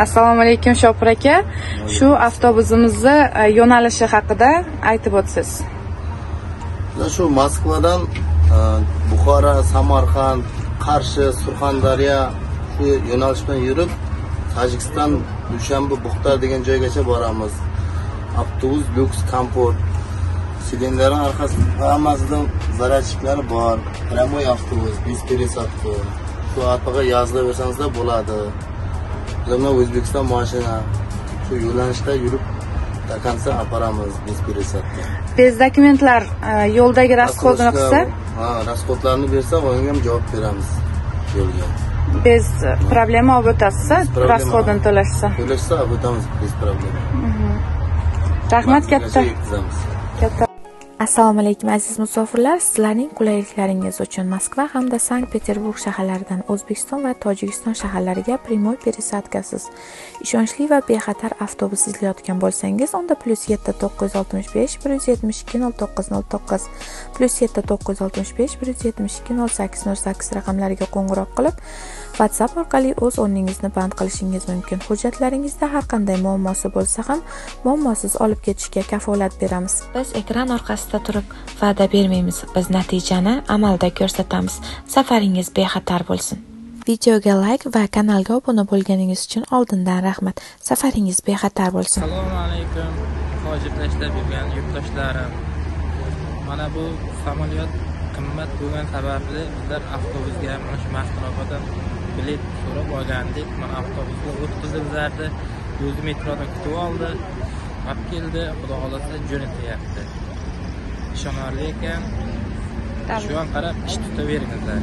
Assalomu alaykum Shopir aka. Shu avtobusimizni yo'nalishi haqida aytib o'tsangiz. Shu Moskvadan Buxoro, Samarqand, Qarshi, Surxondaryo shu yo'nalish bilan yurib Tojikiston Dushanbe Buxtar degan joygacha boramiz. Avtobus lyuks komfort. Silinderning orqasida hammasida zaryadchiklari bor. Прямой avtobus, без пересадки. Shu orqaga yozilaversangizlar bo'ladi. Bizlar O'zbekiston mashina shu yo'nalishda yurib до конца aparamiz без пересадки. Без dokumentlar yo'ldagi расходini qilsa, ha, расходlarni bersa, unga ham javob beramiz yo'lga. Без problema olib o'tasiz, расходini to'lashsa. To'lashsa olib o'tamiz, без problema. Rahmat katta. Katta. Assalomu alaykum aziz musofirlar, sizlarning qulayliklaringiz uchun Moskva hamda Sankt-Peterburg shaharlaridan O'zbekiston va Tojikiston shaharlariga prямой пересадкasiz ishonchli va bexatar avtobus izlayotgan bo'lsangiz, onda +7 965 172 09 09 +7 965 172 08 08 raqamlariga qo'ng'iroq qilib, WhatsApp orqali o'z o'rningizni band qilishingiz mumkin. Hujjatlaringizda har qanday muammosi bo'lsa ham muammosiz olib ketishga kafolat beramiz. Biz ekran orqasida turib va'da bermaymiz. Biz natijani amalda ko'rsatamiz. Safaringiz bexatar bo'lsin. Videoga like va kanalga obuna bo'lganingiz uchun oldindan rahmat. Safaringiz bexatar bo'lsin. Assalomu alaykum muhojirda ishlab yurgan yurtdoshlarim. Mana bu samolyot qimmat bo'lgan sababli bizlar avtobusga mana shu Moskvadan bilet so'rab olgandik. Mana avtobusga o'tkazdi bizlarni. O'zi metrodan kutib oldi. Olib keldi, Xudo xolasa jo'natyapti. Ishonarli ekan. Shu an qarab ish tutaveringizlar.